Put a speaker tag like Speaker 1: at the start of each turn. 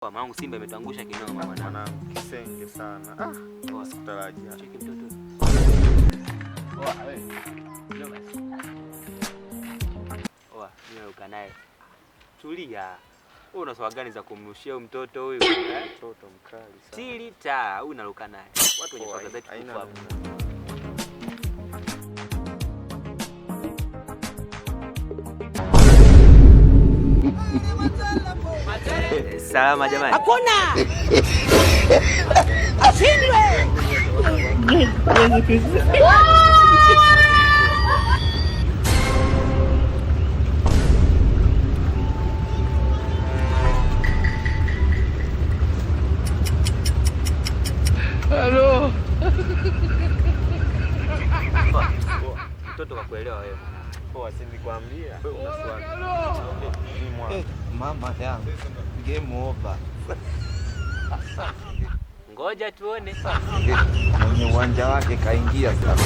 Speaker 1: Mwanangu, Simba imetuangusha kinoma mwanangu.
Speaker 2: Mwanangu kisenge sana. Ah,
Speaker 1: Poa.
Speaker 2: sikutarajia.
Speaker 1: Cheki mtoto. Poa, wewe. Njoo basi. Poa, mimi naruka naye. Tulia. Wewe una swala gani za kumrushia huyu mtoto huyu? Eh?
Speaker 2: Mtoto mkali sana.
Speaker 1: Tili ta, huyu naruka naye. Watu wenye
Speaker 2: Poa,
Speaker 1: swaga zetu
Speaker 2: haina
Speaker 1: tuko hapa.
Speaker 2: noma.
Speaker 1: Salama jamani.
Speaker 3: Hakuna ashindwe.
Speaker 1: Poa. Mtoto kakuelewa wewe mwanangu.
Speaker 2: Poa, si nilikwambia. Wewe una swali. Ni mwana.
Speaker 4: Mama yangu, game over.
Speaker 1: Ngoja tuone.
Speaker 4: Mwenye uwanja wake kaingia sasa.